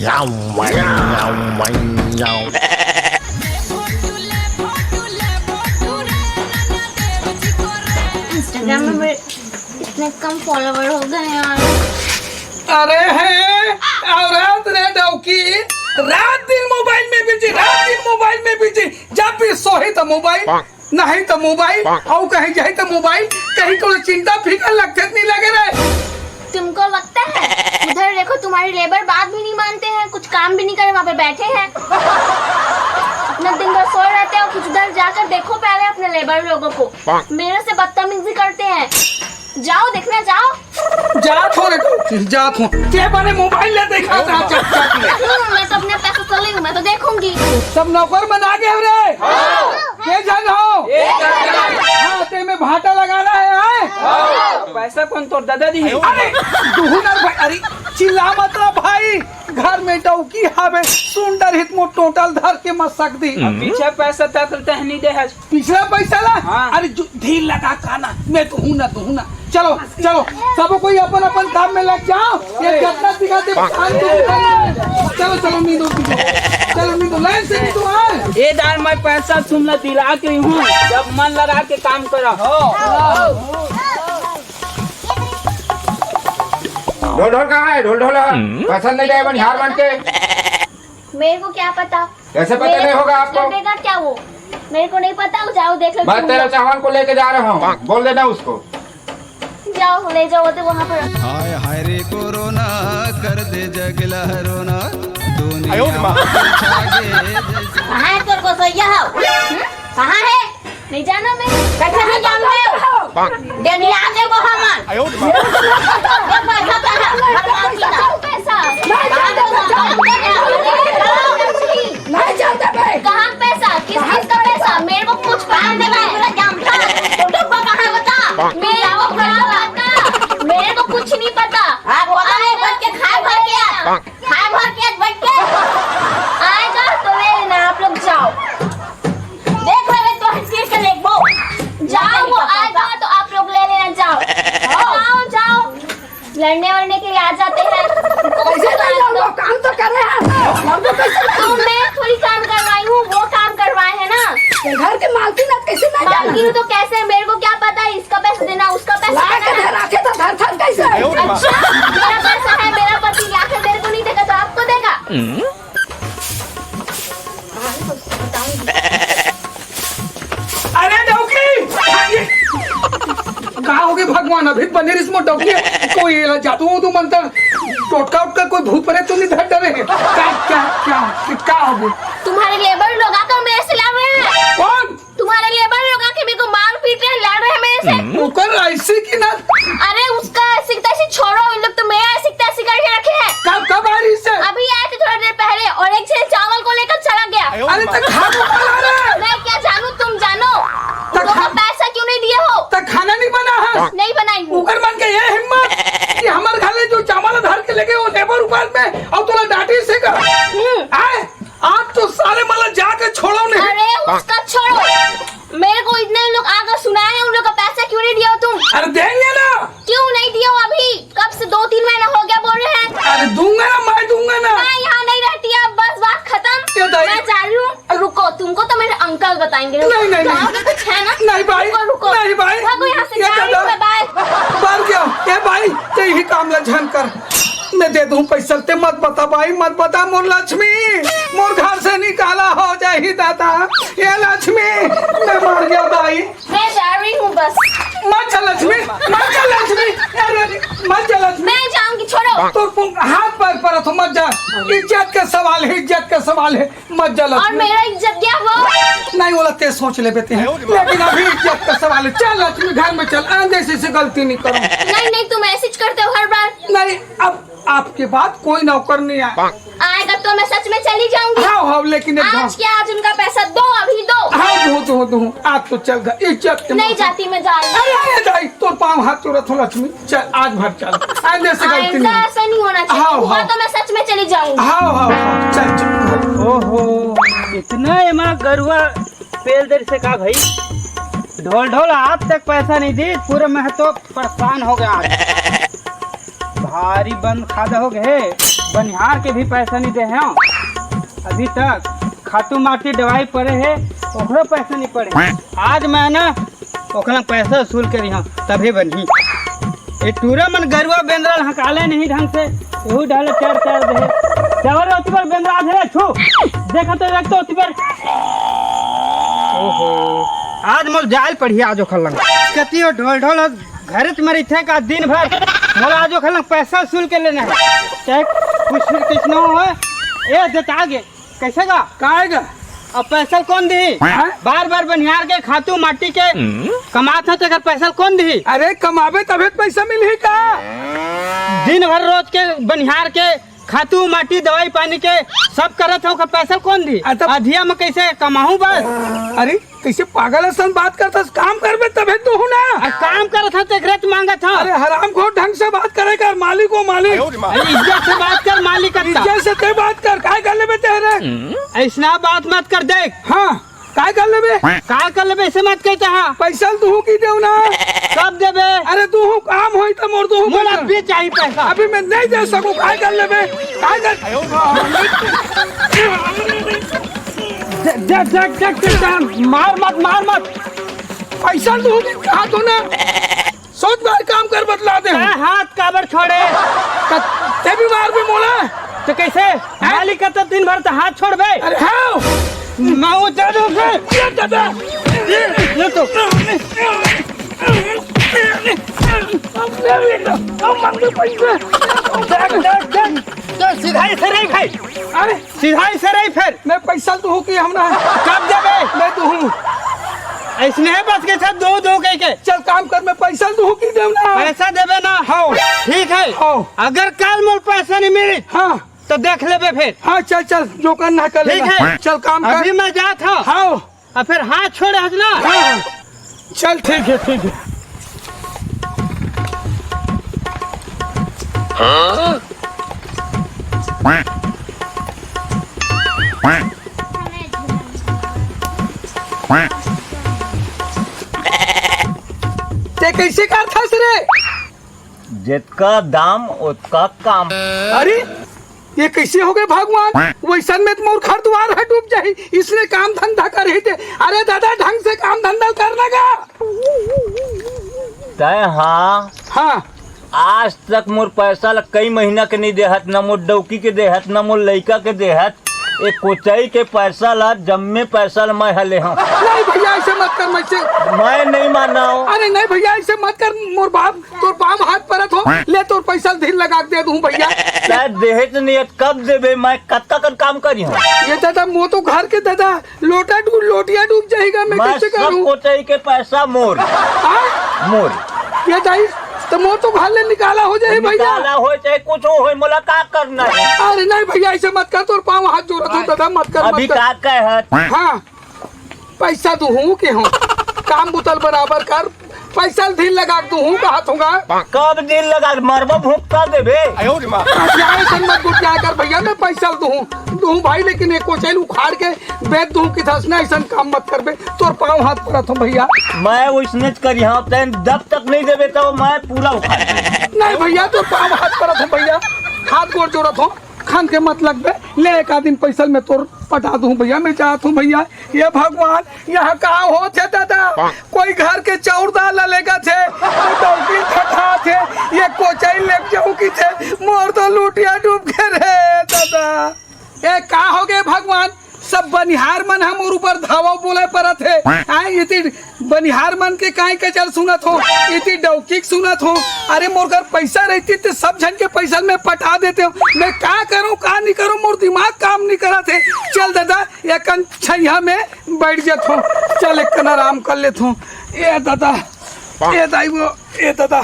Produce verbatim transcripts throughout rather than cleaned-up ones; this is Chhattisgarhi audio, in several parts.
Instagram में मेरे इतने कम फॉलोवर हो गए यार। अरे है औरत रे डौकी, रात दिन मोबाइल में बिजी, रात दिन मोबाइल में बिजी। जब भी सोही तो मोबाइल, नहीं तो मोबाइल, और कहीं जाए तो मोबाइल। कहीं कोनो चिंता फिकर लगते नहीं लगे रहे। तुमको लगता है? उधर देखो, तुम्हारे लेबर बात भी नहीं मानते हैं, कुछ काम भी नहीं करे, वहाँ पे बैठे हैं। अपना दिन भर सोए रहते हो। कुछ उधर जाकर देखो पहले अपने लेबर लोगों को, मेरे से बदतमीजी करते हैं। जाओ देखना, जाओ। जात हो रे डौकी, जात हो। के बने मोबाइल ले देखा था, चक चक ले। हम्म, मैं तो अपने पैसे से ली हूँ, मैं तो देखूंगी। सब नौकर बना के रे। के झन हो? हाँ, ते में भाटा लगाना है, हैं? पैसा कोन तोर दादा दी? अरे, दुहू नर भाई, अरे, चिल्ला मत रे भाई। घर में डौकी हावे, सुन डरही त मोर टोंटा ल धर के मसक दी। अब पीछे पैसा तक तहनी दे है। पिछला पैसा ला? हाँ। अरे, जो धीर लगा का ना, मैं तो हूँ ना, तो हूँ ना। चलो, चलो, सब कोई अपन अपन काम में लग जाओ। ये जतना दिखा दे, काम तो दिखा दे। चलो, चलो, नींदो, नींदो। चलो, नींदो, लाइन से नींदो, हाँ। ए दार, मैं पैसा तुमला दिला के हूँ, जब मन लगा के काम करो। ढोल ढोल कहाँ है? ढोल ढोल है। पैसा नहीं दे बनिहार मन के। मेरे को क्या पता? कैसे पता मेरे नहीं होगा को आपको? कर देगा क्या वो? मेरे को नहीं पता, जाओ देख लो मैं तुम तेरे लोग। चावल को लेके जा रहा हूँ, बोल देना उसको। जाओ, ले जाओ, वो तो वहाँ पर रखो। हाय हाय रे कोरोना, कर दे जग ला रोना, दुनिया आयो रे माँ। में छा गए जैसे कहाँ है तोर गोसैया हो? हम्म? कहाँ है? नहीं जाना मैं। कैसे नहीं जानते हो? डेनिया दे वो हमन। आयो रे माँ। ये पैसा कहाँ? भगवान की ना। कहाँ पैसा? कहाँ पैसा? नहीं जानते भाई। कहाँ पैसा? किस चीज का पैसा? मेरे को कुछ काम दे भाई। मेरा जानता है। तो डब्बा कहाँ है बता? मेरे को क्या पता? मेरे को कुछ नहीं पता। आप पता नहीं बच के खाए भर के। खाए भर के बैठ के। आएगा तो ले लेना, आप लोग जाओ। देख लेबे तो हंसी से देखबो। जाओ, वो आएगा तो आप लोग ले लेना, जाओ। जाओ, जाओ। लड़ने वड़ने के लिए आ जाते हैं। कैसे नहीं जाऊंगा? काम तो कर रहे हैं। हम तो कैसे तो मैं थोड़ी काम करवाई हूँ, वो काम करवाए हैं ना। तो घर के मालकिन आप कैसे नहीं जाना? मालकिन तो कैसे है, मेरे को क्या पता है, इसका पैसा देना, उसका पैसा ला के देना। धरा के तो धर धर कैसे? अच्छा, मेरा पैसा है, मेरा पति ला के मेरे को नहीं देगा तो आपको देगा? अरे डौकी! का हो गे भगवान, अभी बने रिस मो डौकी। कोई एला जादू उदू मंत्र, टोटका उटका, कोई भूत प्रेत तो नहीं धर डरे हैं? का, क्या, क्या, क्या हो गे? तुम्हारे लेबर लोग आकर मेरे से लड़ रहे हैं। कौन? तुम्हारे लेबर लोग आके मेरे को मार पीट रहे हैं, लड़ रहे हैं मेरे से। ओकर ऐसी की ना। अरे उसका ऐसी की तैसी छोड़ो, इन लोग तो मेरा ऐसी की तैसी करके रखे हैं। कब, कब आ रही से? अभी आए थे थोड़ी देर पहले और एक जने चावल को लेकर चला गया। अरे तो घर में कौन आ रहा है? मैं क्या जानू, तुम जानो। तो उन लोगों को खा- पैसा क्यों नहीं दिए हो? तो खाना नहीं बना है? नहीं बनाई हूँ। ओकर मन के ये हिम्मत कि हमारे घर में जो चावल धर के लेके वो लेबर ऊपर में और तोला डांटी से का? हम्म। आए? आज तो साले मला जाके छोड़ो नहीं। अरे उसका छोड़ो, मेरे को इतने लोग आकर सुनाए हैं, उन लोग का पैसा क्यों नहीं दिया हो तुम? अरे देंगे ना। क्यों नहीं दिया हो अभी? कब से दो तीन महीना हो गया बोल रहे हैं। अरे दूंगा ना, मैं दूंगा ना। मैं यहाँ नहीं रहती अब, बस बात खत्म। ये दाई। मैं जा रही हूँ। रुको, तुमको तो मेरे अंकल बताएंगे। नहीं, नहीं, गाँव नहीं। में कुछ है ना? नहीं भाई। रुको, रुको। नहीं भाई। भागो यहाँ से, ये जा रही हूँ दादा। मैं, बाय। बाहर क्या? ए भाई, ते ही काम ला झन कर। मैं दे दूं पैसा, ते मत बता भाई, मत बता मोर लक्ष्मी, मोर घर से निकाला हो जाही दादा। ये लक्ष्मी, मैं मर गया भाई। मैं जा रही हूँ बस। मत जा लक्ष्मी, मत जा लक्ष्मी, अरे, मत जा लक्ष्मी। मैं जाऊंगी, छोड़ो। तो हाथ पैर पर तो मत जा, इज्जत का सवाल है, इज्जत का सवाल है। मत जा लक्ष्मी। और मेरा इज्जत क्या हुआ? नहीं, ओला ते सोच ले बेटे हैं। लेकिन अभी इज्जत का सवाल है। चल लक्ष्मी, घर में चल, आइंदा से ऐसी गलती नहीं करो। नहीं, नहीं, तुम ऐसे ही करते हो हर बार। नहीं, अब आपके बाद कोई नौकर नहीं आए। आएगा तो मैं सच में चली जाऊंगी। हाँ, हाँ, लेकिन एक आज बात क्या, आज उनका पैसा दो, अभी दो। हाँ, दो, दो, दो। आज तो चल गए, इज्जत के नहीं मारे। जाती, मैं जा रही हूँ। अरे, अरे, जाई, तोर पाँव हाथ चोरत हो लक्ष्मी। चल, आज भर चल। आइंदा से गलती आइंदा नहीं। ऐसा नहीं होना चाहिए। हाँ, हुआ हाँ। तो मैं सच में चली जाऊंगी। हाँ, हाँ, हाँ, चल, चल। ओहो, इतना एमा गरुआ पेल देर से का भाई? ढोल ढोल आज तक पैसा नहीं दी, पूरे मैं तो परेशान हो गया आज। भारी बंद खादा हो गए। बनिहार के भी पैसा नहीं दे हव अभी तक। खातू माटी दवाई पड़े हे, ओकरो पैसा नहीं पड़े। आज मैं ना ओकर पैसा वसूल करिहव, तभे बनही। ये टूरा मन गरुआ बेंदरा ल हकाले नहीं ढंग से, यहू डाले चार चार दे। चावल ओती पर बेंदरा धरे छू, देखा तो देख तो ओती पर। ओहो, आज मोर जाल पढ़िया आज ओखर लंग। कति हो ढोल ढोल हो, घरे त मरिथे का दिन भर। मोला आज ओखर लंग पैसा वसूल के लेना है, चाहे कुछ किसनो हो। ए देता आगे। कैसे गा? काहे गा? अब पैसा कौन दी? हाँ? बार बार बनिहार के खातू माटी के कमात हो, तेकर पैसा कौन दी? अरे, कमाबे तभे तो पैसा मिलही का? दिन भर रोज के बनिहार के खातू माटी दवाई पानी के सब करत हो, ओकर पैसा कौन दी? आ, तब अधिया में कैसे कमाहूँ बस? अरे, कैसे पागल असन बात करत हस? काम करबे तभे तो हूँ ना। आ, काम करत हो, तेकरे तो मांगत हो। अरे, हरामखोर, ढंग से बात करे कर, मालिक हो मालिक। अरे, इज्जत से बात कर, मालिक अत्ता। इज्जत से ते बात कर, काय कर लेबे तेरे? ऐसना बात मत कर, देख। हाँ, काय कर लेबे? काय कर लेबे, ऐसे मत कहता हाँ। पैसा ल दुहूँ कि देव ना। कब देबे? अरे, दुहूँ काम होई त मोर दुहूँ मोला पैसा। अभी चाहिए पैसा। अभी मैं नहीं दे सकूँ, काय कर लेबे? काय कर? देख, देख, देख, देख, देख, मार मत, मार मत। पैसा ल दुहूँ कि हाथ हो ना। सोच बार काम कर बतला दे। तैं हाथ काबर छोड़े? त-, ते भी मार भी मोला। तो कैसे? मालिक का तो दिन भर तो हाथ छोड़बे। अरे हाँ। मैं वो दे दूँ फिर। ये दादा। ये तो। अब ले भी लो। अब मांग लो पैसे। देख, देख, देख। तो सीधा ही से रही भाई। अरे सीधा ही से रही फिर। मैं पैसा तो हो कि हम ना। कब देबे? मैं तो हूँ। ऐसने है बस के साथ दो दो कह के। चल काम कर, मैं पैसा तो हो कि देव ना। पैसा देबे ना। हाँ। ठीक है। हाँ। अगर कल मोर पैसा नहीं मिली हाँ। तो देख लेबे फिर। हाँ, चल, चल, जो करना है कर ठीक लेना। है। चल काम कर। अभी मैं जात हूँ। हाँ। और फिर हाथ छोड़े हस ना। हाँ। चल ठीक है, ठीक है। ते कैसे करथस रे? जेतका दाम ओतका काम। अरे ये कैसे हो गए भगवान? वैसन में तो मोर घर दुआर है डूब जाही। इसने काम धंधा कर ही दे। अरे दादा ढंग से काम धंधा करना का। तय हाँ। हाँ। आज तक मोर पैसा ल कई महीना के नहीं देहत, न मोर डौकी के देहत, न मोर लइका के देहत। ए कोचई के पैसा ल, जम्मे पैसा ल मैं ह ले हूँ। नहीं भैया ऐसे मत कर मुझसे। मैं नहीं माना हूँ। अरे नहीं भैया ऐसे मत कर मोर बाप। तोर पाँव हाथ परत हो, ले तोर पैसा धीर लगा के दे दूं भैया। शायद देहे तो नहीं है, कब देबे? मैं कत्ता कर काम करी हूँ। ये दादा, मो तो घर के दादा, लोटा डूब, लोटिया डूब जाएगा, मैं मैं कैसे सब करूँ? कोचई के पैसा मोर। हाँ? मोर। ये दाई, तो मो तो घर ले निकाला हो जाए भैया। निकाला हो चाहे कुछ हो, मोला का करना है? अरे नहीं भैया, ऐसे मत कर, तोर पाँव हाथ जोड़त हो दादा, मत कर, अभी मत कर। का कहे? हाँ। पैसा दुहूँ के हूँ, काम बुतल बराबर कर, पैसा धीर लगा के दुहूँ कहत हूँगा। कब धीर लगा के मरबो भूखता देबे? गोठियाए सन मत गोठियाए कर भैया, मैं पैसा दुहूँ, दुहूँ भाई, लेकिन एक कोचैल उखाड़ के बेच दुहूँ कि धस ना, ऐसन काम मत करबे, तोर पाँव हाथ परत हूँ भैया। मैं वैसने च करी हाँ, तैं जब तक नहीं देबे तो मैं पूरा उखाड़ देबे। नहीं भैया, तोर पाँव हाथ परत हूँ भैया, हाथ गोड़ जोड़त हूँ। खान के मत लगबे, ले एक आध दिन पैसा मैं तोर पटा दूँ भैया, मैं जात हूँ भैया। ये भगवान, यहाँ का होत हे दादा? कोई घर के चाउर दाल ला लेगथे, कोई डौकी ठठाथे, ये कोचई लेग जाहूँ किथे, मोर तो लुटिया डूब गे रे दादा। ए, का हो गे भगवान? सब बनिहार मन ह मोर ऊपर धावा बोले परत हे। आए, इति बनिहार मन के काई कचर सुनत हो, इति डौकी के सुनत हो। अरे मोर घर पैसा रहती त सब झन के पैसा मैं पटा देते हूँ। मैं का करूँ, का नहीं करूँ, मोर दिमाग काम नहीं करत हे। चल दादा, एकन छैया में बैठ जात हूँ। चल एकन आराम कर लेत हूँ। ए दादा, ए दाई वो, ए दादा।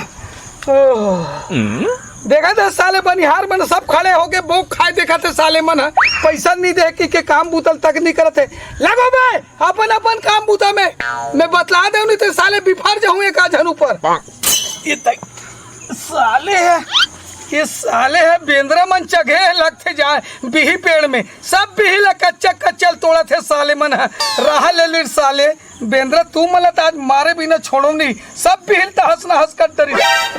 ओह। देखा था साले बनिहार मन सब खड़े होके भोग खाए देखा थे साले मन ह। पैसा नहीं दे कि के काम बुतल तक नहीं करत हे। लगो बे, अपन अपन काम बुता में। मैं बतला दे नहीं तो साले बिफर जाहूँ एक आध झन ऊपर। ये तक साले है, ये साले है बेंदरा मन चघे लगथे जाए बिही पेड़ में। सब बिही ला कच्चा कच्चा तोड़त हे साले मन ह। रहा ले लीर साले। बेंदरा तू मन ला त आज मारे बिना छोड़ो नहीं। सब बिही ल तहस नहस कर डरी।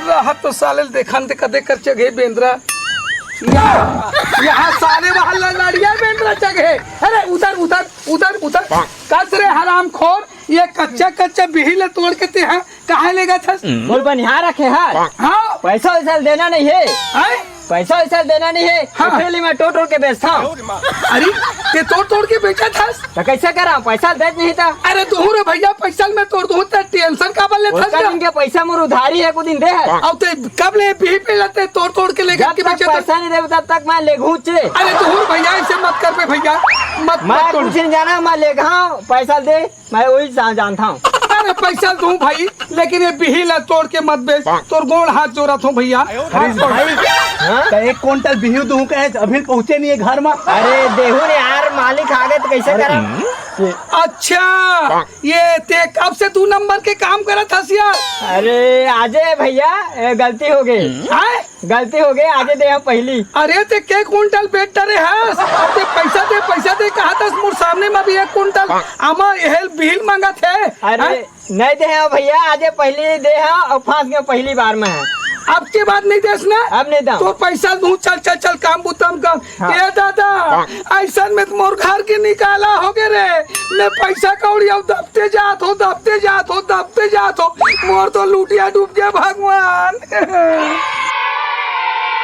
रहा तो साले ल देखन दे कदे कर चघे बेंदरा। यहाँ साले वहाँ लड़िया बेंदरा चघे। अरे उधर उधर उधर उधर। कस रे हरामखोर, ये कच्चा कच्चा बिही ल तोड़ के तेहा कहाँ लेगत हस? मोर बनिहार रखे हस। हाँ। पैसा वैसा देना नहीं है। हैं? पैसा वैसा देना नहीं है। हाँ। ओकरे लिए मैं तोड़ तोड़ के बेचता हूँ। अरे, ये तोड़ तोड़ के बेचत हस? तो कैसे करा? पैसा देत नहीं था। अरे, दूँ रे भैया, पैसा मैं तोड़ दूँ, ते टेंशन काबर लेत हस? दिन के पैसा मोर उधारी है, कुछ दिन दे है। अब ते कब ले बिही पेला ते तोड़ तोड़ के लेकर जब के तक बेचत हस? पैसा नहीं देबे, तब तक मैं लेघूँ चे। अरे, दूँ रे भैया, ऐसे मत कर बे भैया, मत, मैं मत तोड़। कुछ नहीं जाना, मैं लेघा, पैसा दे। मैं वही जा-, जानता हूँ। अरे पैसा दूँ भाई, लेकिन ये बिही ला तोड़ के मत बेच। तोर गोड़ हाथ जोड़त हूँ भैया। अरे भाई, हाँ? तो एक कुंटल बिही दूँ कहे, अभी पहुँचे नहीं है घर में। अरे देहू ने यार, मालिक आ गए तो कैसे करा? अच्छा, ये ते कब से दू नंबर के काम करत हस यार? अरे आजे भैया, ए, गलती हो गई। हैं? गलती हो गई, आजे दे हम पहली। अरे ते के कुंटल बेच डरे हस? ते पैसा दे, पैसा दे, कहा था मोर सामने में भी एक कुंटल आमा हेल बिही ल मांगत हे। अरे हैं? नहीं दे हम भैया, आजे पहली दे हम और फांस गए पहली बार में है। अब के बाद नहीं देस ना? अब नहीं दम। तो पैसा दूँ, चल चल चल, काम बुता म कर। हाँ। ए दादा, ऐसन में तो मोर घर के निकाला हो गए रे। मैं पैसा कौड़ी अब दबते जात हो, दबते जात हो, दबते जात हो। मोर तो लुटिया डूब गया भगवान।